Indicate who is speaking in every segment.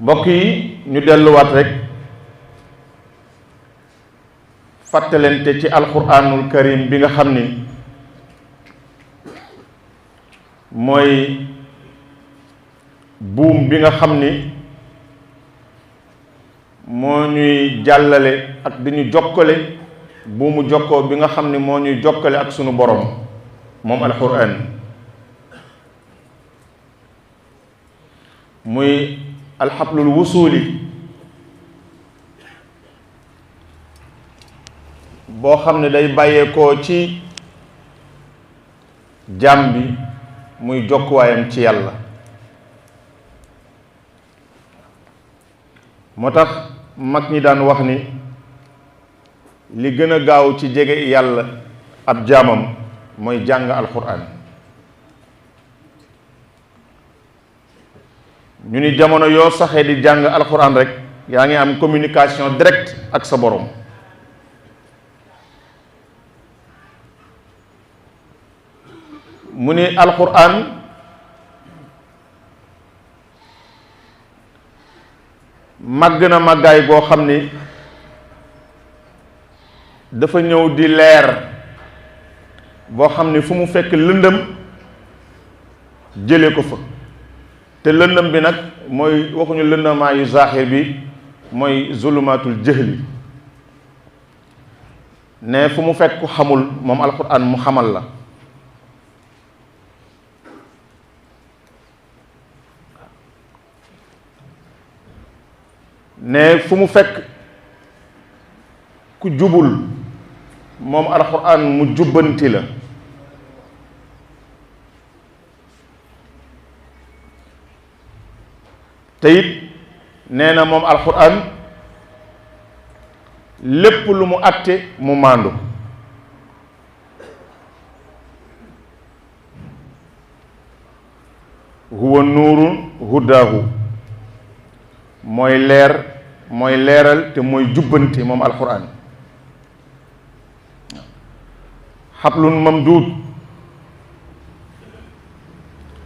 Speaker 1: mbokk yi ñu delluwaat rek fàttalente ci alquranul karim bi nga xam ni mooy buum bi nga xam ni moo ñuy jàllale ak di ñu jokkale buumu jokkoo bi nga xam ni moo ñuy jokkale ak sunu borom moom alquran muy alxablul wusuli boo xam ne day bàyyeekoo ci jaam bi muy jokkuwaayam ci yàlla. moo tax mag ñi daan wax ni li gën a gaaw ci jege yàlla ab jaamam mooy jàng alxuraan. ñu ni jamono yoo saxee di jàng alxuraan rek yaa ngi am communication directe ak sa borom. mu ni alxuraan màgg na màggaay boo xam ni dafa ñëw di leer boo xam ni fu mu fekk lëndëm jële ko fa. te lëndëm bi nag mooy waxuñu lëndëmaayu zaaxir bi mooy zulumaatul jahli ne fu mu fekk ku xamul moom alquran mu xamal la. ne fu mu fekk ku jubul moom alquran mu jubbanti la. te it nee na moom alquran lépp lu mu àtte mu maandu. huwa nuurun hudaahu mooy leer mooy leeral te mooy jubbanti moom alquran. xablun mamduud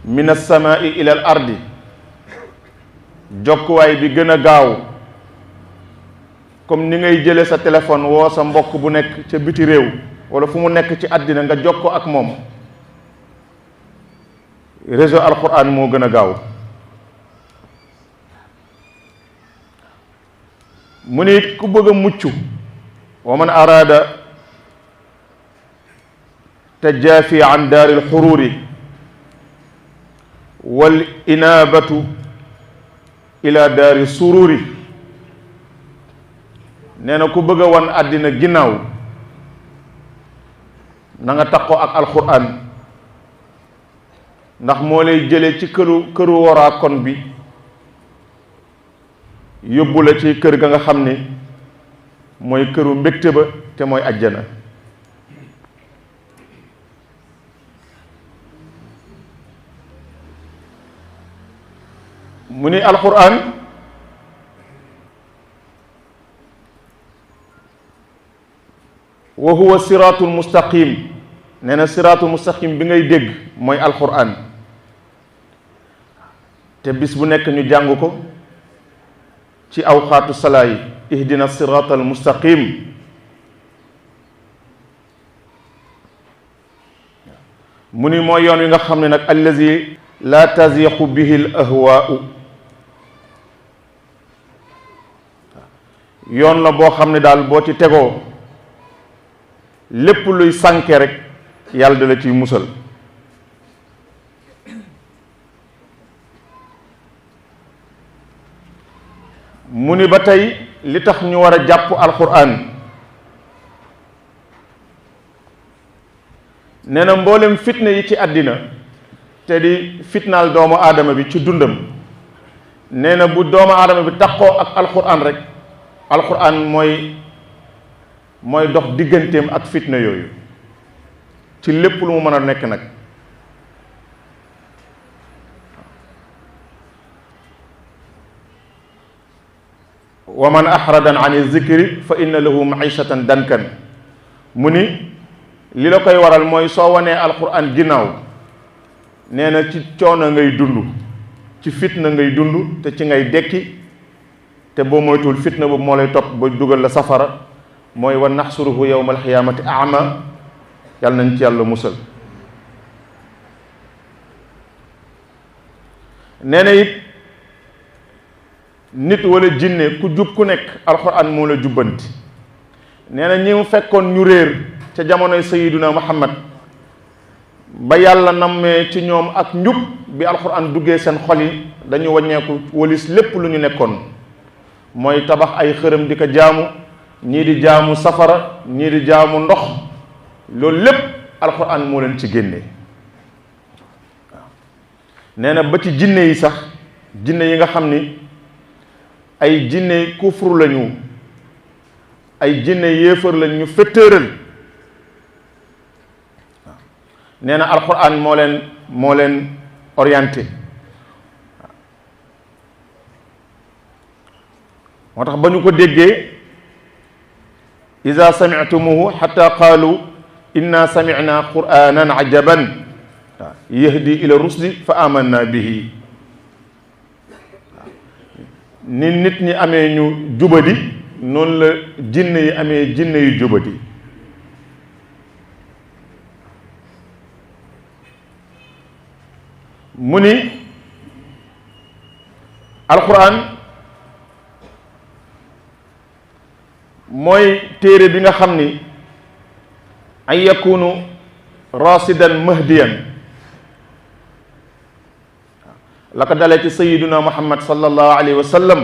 Speaker 1: min alsamaai ila al ardi jokkuwaay bi gën a gaaw comme ni ngay jële sa téléphone woo sa mbokk bu nekk ca biti réew wala fu mu nekk ci àddina nga jokkoo ak moom. réseau alquran moo gën a gaaw. mu ne ku bëgg a mucc wa man araada tajaafi an daaril xuruuri wal inaabatu ila daari sururi nee na ku bëgg a wan àddina ginnaaw na nga taqoo ak alquran ndax moo lay jële ci këru waraakon bi yóbbu la ci kër ga nga xam ni mooy këru mbégte ba te mooy ajjana. mu ni alquran wa huwa siraatul mustaqim nee na siraatul mustaqim bi ngay dégg mooy alquran te bis bu nekk ñu jàng ko ci awqaatu salaa yi ihdina siraatal mustaqim. mu ni mooy yoon wi nga xam ne nag allazi laa taziqu bihi l ahwaau yoon la boo xam ne daal boo ci tegoo lépp luy sànke rek yàlla da la ciy musal. mu ni ba tey li tax ñu war a jàpp alquran nee na mboolem fitna yi ci àddina te di fitnaal doomu aadama bi ci dundam nee na bu doomu aadama bi takkoo ak alquran rek alquran mooy dox digganteem ak fitna yooyu ci lépp lu mu mën a nekk nag. wa man axradan an zikri fa inna lahu maishatan dankan mu ni li la koy waral mooy soo wanee alquran ginnaaw nee na ci coono ngay dund ci fitna ngay dund te ci ngay dekki te boo moytuwul fitna boobu moo lay topp ba dugal la safara mooy wa naxsuruhu yawma alxiyaamati ama. yàlla nañ ci yàlla musal. nee na it nit wala jinne ku jub ku nekk alxuraan moo la jubbanti. nee na ñi mu fekkoon ñu réer ca jamonoy sayiduna muhammad ba yàlla nammee ci ñoom ak njub bi alxuraan duggee seen xol yi dañu wàññeeku walis lépp lu ñu nekkoon mooy tabax ay xërëm di ko jaamu, ñii di jaamu safara, ñii di jaamu ndox. loolu lépp alxuraan moo leen ci génnee. waaw nee na ba ci jinne yi sax, jinne yi nga xam ni ay jinne kufru lañu, ay jinne yéefar lañ ñu féttéeral. waaw nee na alxuraan moo leen orienté. moo tax ba ñu ko déggee iza sami'tumuhu hatta qaalu inna sami'na qur'anan ajaban yahdi ila rusdi fa amanna bihi. ni nit ñi amee ñu jubadi noonu la jinne yi amee jinne yu jubadi. mu ni alquran mooy téere bi nga xam ni an yakunu rasidan mahdiyan la ko dalee ci sayiduna muhammad sallallahu alayhi wa sallam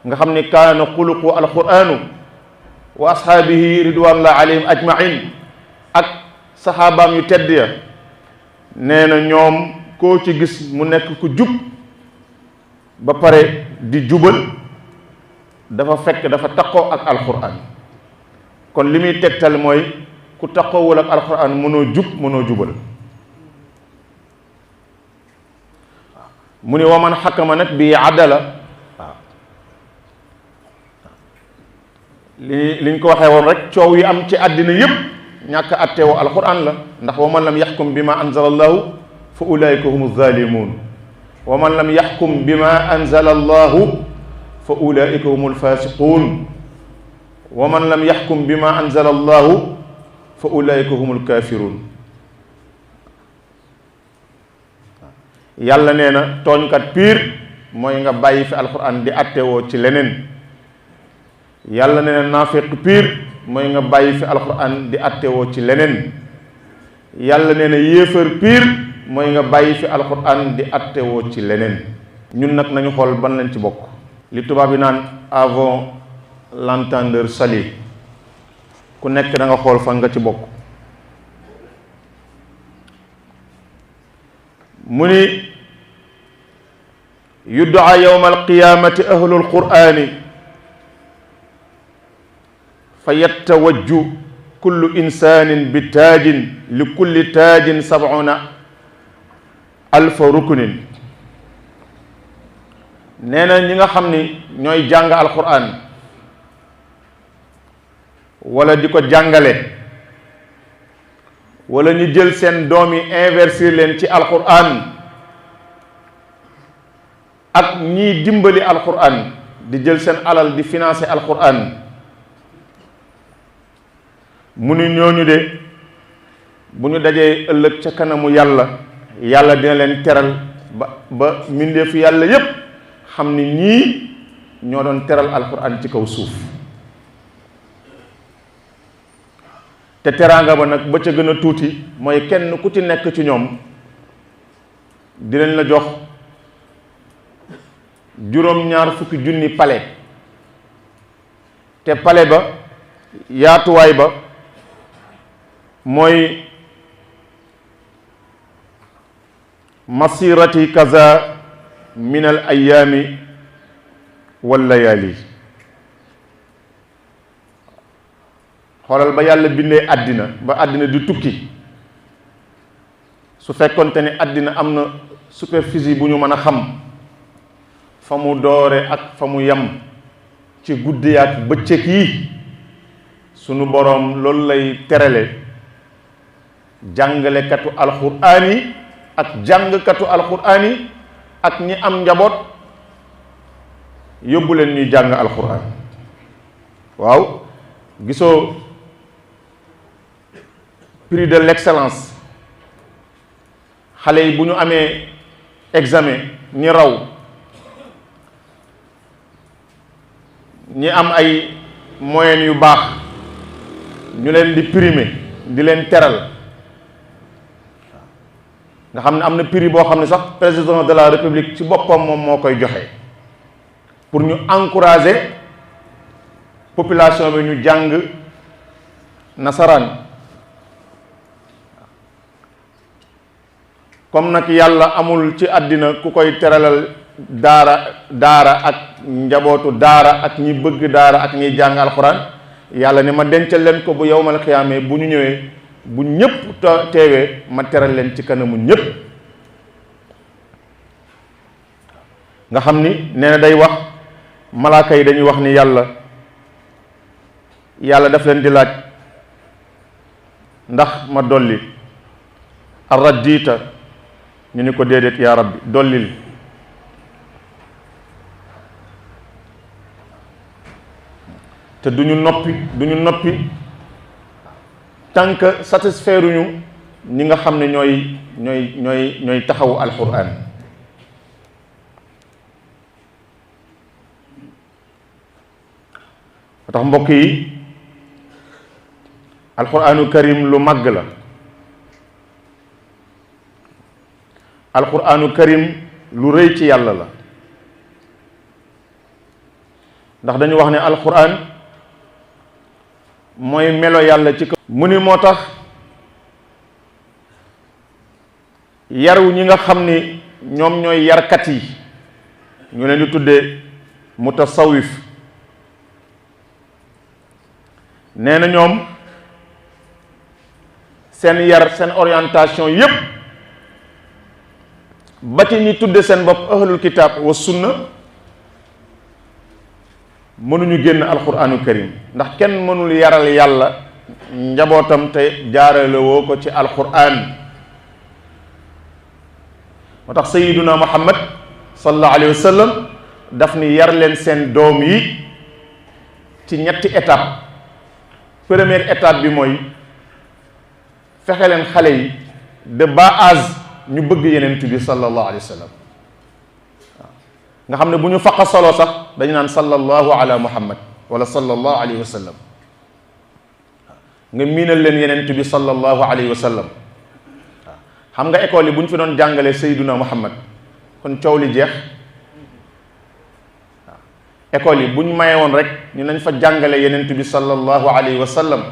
Speaker 1: nga xam ni kaana xuluqu alquranu wa ashaabihi ridwanullahi alayhim ajmain ak saxaabaam yu tedd ya. nee na ñoom koo ci gis mu nekk ku jub ba pare di jubal dafa fekk dafa taqoo ak alquran. kon li muy tegtal mooy ku taqoowul ak alquran mënoo jub mënoo jubal. mu ni wa man xakama nag bi adala. waaw liñ ko waxee woon rek coow yi am ci àddina yépp ñàkk attewoo alquran la. ndax wa man lam yaxkum bi ma anzala allahu fa ulaika humu zalimun wa man lam yaxkum bi ma anzala allahu fa ulaika humul fasiqun wa man lam yaxkum bi ma anzala allahu fa ulaika humul kafirun. yàlla nee na tooñkat piir mooy nga bàyyi fi alquran di attewoo ci leneen. yàlla nee na naafeq piir mooy nga bàyyi fi alquran di attewoo ci leneen. yàlla nee na yéefar piir mooy nga bàyyi fi alquran di attewoo ci leneen. ñun nag nañu xool ban lañ ci bokk. li tubaab yi naan avant l'entendeur sali, ku nekk da nga xool fan nga ci bokk. mu ni yuddaa yawma alqiyamati ahlu alqur'ani fa yattawajju kullu insanin bi taajin li kulli taajin 70 alfa ruknin. nee na ñi nga xam ni ñooy jàng alquran wala di ko jàngale wala ñu jël seen doom yi investir leen ci alquran ak ñiy dimbali alquran di jël seen alal di financer alquran. mu ni ñooñu de bu ñu dajee ëllëg ca kanamu yàlla yàlla dina leen teral ba mbindeefu yàlla yépp xam ni ñii ñoo doon teral alquran ci kaw suuf. te teraanga ba nag ba ca gën a tuuti mooy kenn ku ci nekk ci ñoom dinañ la jox 20,000 pale. te pale ba yaatuwaay ba mooy masirati kaza min al ayaami wal layaali. xoolal ba yàlla bindee àddina ba àddina di tukki, su fekkonte ne àddina am na superficie bu ñu mën a xam fa mu doore ak fa mu yem ci guddi ak bëccëg yi, sunu boroom loolu lay terale jàngalekatu alxuraan yi ak jàngkatu alxuraan yi ak ñi am njaboot. yóbbu leen ñuy jàng alquran. waaw gisoo prix de l'excellence xale yi bu ñu amee examen ñi raw ñi am ay moyens yu baax ñu leen di primer di leen teral nga xam ne am na prix boo xam ne sax président de la république ci boppam moom moo koy joxe pour ñu encourager population bi ñu jàng nasaraan. comme nag yàlla amul ci àddina ku koy teralal daara ak njabootu daara ak ñi bëgg daara ak ñiy jàng alxuraan, yàlla ne ma dencal leen ko bu yawmal xiyaamee bu ñu ñëwee bu ñëpp teewee ma teral leen ci kanamu ñëpp. nga xam ni nee na day wax malaaka yi dañuy wax ni yàlla daf leen di laaj ndax ma dolli arraddiita, ñu ni ko déedéet yaa rabbi dollil. te duñu noppi tant que satisfaire ñu ñi nga xam ne ñooy taxawu alquran. moo tax mbokk yi alquranu karim lu màgg la. alquranu karim lu rëy ci yàlla la, ndax dañu wax ne alquran mooy melo yàlla ci kaw. mu ni moo tax yaru ñi nga xam ni ñoom ñooy yarkat yi ñu leen di tuddee mutasawif, nee na ñoom seen yar seen orientation yépp ba ci ñi tudde seen bopp ahlul kitab wa sunna mënuñu génn alquranu karim, ndax kenn mënul yaral yàlla njabootam te jaarale woo ko ci alquran. moo tax sayiduna muhammad sallallahu alayhi wa sallam daf ni yar leen seen doom yi ci ñetti étape. première étape bi mooy fexe leen xale yi de bas âge ñu bëgg yenent bi sallallahu alayhi wa sallam. nga xam ne bu ñu faqa solo sax dañu naan sallallahu ala muhammad wala sallallahu alayhi wa sallam. nga miinal leen yenent bi sallallahu alayhi wa sallam. xam nga école yi bu ñu fi doon jàngalee sayyiduna muhammad kon coow li jeex. école yi bu ñu maye woon rek ni nañ fa jàngale yenent bi sallallahu alayhi wa sallam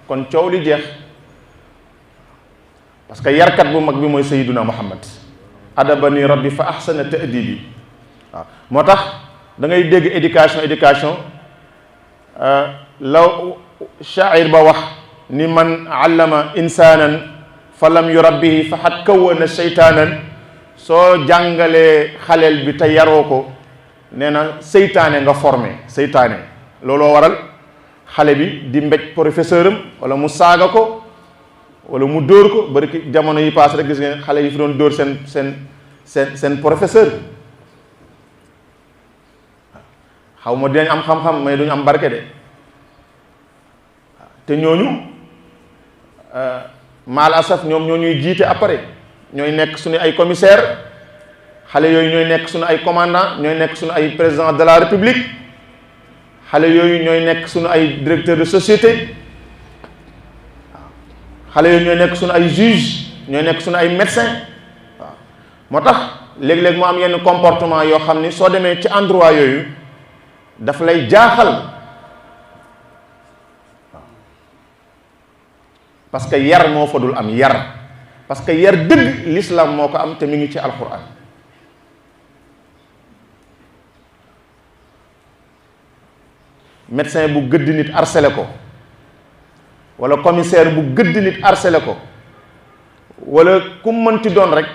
Speaker 1: kon coow li jeex, parce que yarkat bu mag bi mooy sayyiduna muhammad. adabani rabbi fa ahsana ta'dibi. waaw moo tax da ngay dégg éducation law shaa'ir ba wax ni man allama insaanan fa lam yurabbihi faqad kawwana seytaanan. soo jàngalee xaleel bi te yaroo ko nee na seytaane nga formé seytaane. looloo waral xale bi di mbéj professeur am wala mu saaga ko wala mu dóor ko bari ki jamono yi paase rek gis nga xale yi fi doon dóor seen professeur. xaw ma dinañ am xam-xam mais duñu am barke de. te ñooñu mal asaf ñoom ñoo ñuy jiite après ñooy nekk suñu ay commissaire, xale yooyu ñooy nekk suñu ay commandant, ñooy nekk suñu ay président de la république, xale yooyu ñooy nekk suñu ay directeur de société, xale yooyu ñooy nekk suñu ay juge, ñooy nekk suñu ay médecin. waaw moo tax léeg-léeg mu am yenn comportement yoo xam ni soo demee ci endroit yooyu daf lay jaaxal. parce que yar moo fa dul am yar, parce que yar dëgg l'islam moo ko am te mi ngi ci alquran. médecin bu gëdd nit harcelé ko wala commissaire bu gëdd nit harcelé ko wala ku mënti doon rek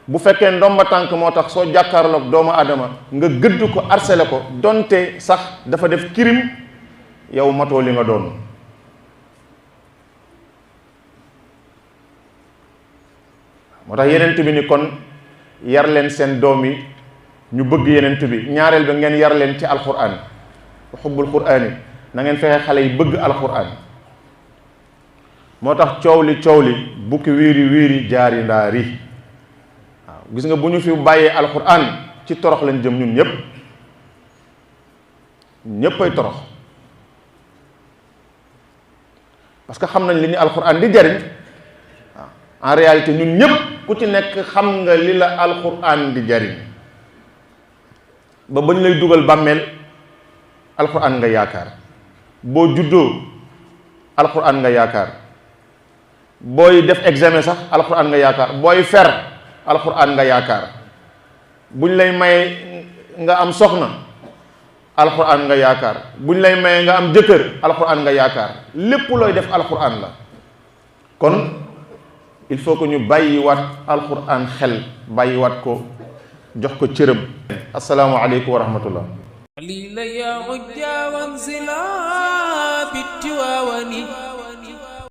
Speaker 1: bu fekkee ndomba tànk moo tax soo jàkkaarloog doomu aadama nga gëdd ko harcelé ko donte sax dafa def crime, yow matoo li nga doon. moo tax yenent bi ni kon yar leen seen doom yi ñu bëgg yenent bi. ñaareel ba ngeen yar leen ci alquran xubbul qur'ani na ngeen fexe xale yi bëgg alquran. moo tax coow li bukki wiiri wiiri jaari ndaari waaw gis nga bu ñu fi bàyyee alquran ci torox lañ jëm ñun ñëpp ay torox parce que xam nañ li ñu alquran di jariñ waaw en réalité ñun ñëpp ku ci nekk xam nga li la alquran di jariñ ba bañ lay dugal bàmmeel alquran nga yaakaar boo juddoo alquran nga yaakaar booy def examen sax alquran nga yaakaar booy fer alquran nga yaakaar buñ lay may nga am soxna alquran nga yaakaar buñ lay maye nga am jëkkër alquran nga yaakaar lépp looy def alquran la. kon il faut que ñu bàyyiwaat alquran xel bàyyiwaat ko jox ko cëram. assalaamu aleykum wa rahmatullah.
Speaker 2: ليلى يا عجا وانزلا بالتواوني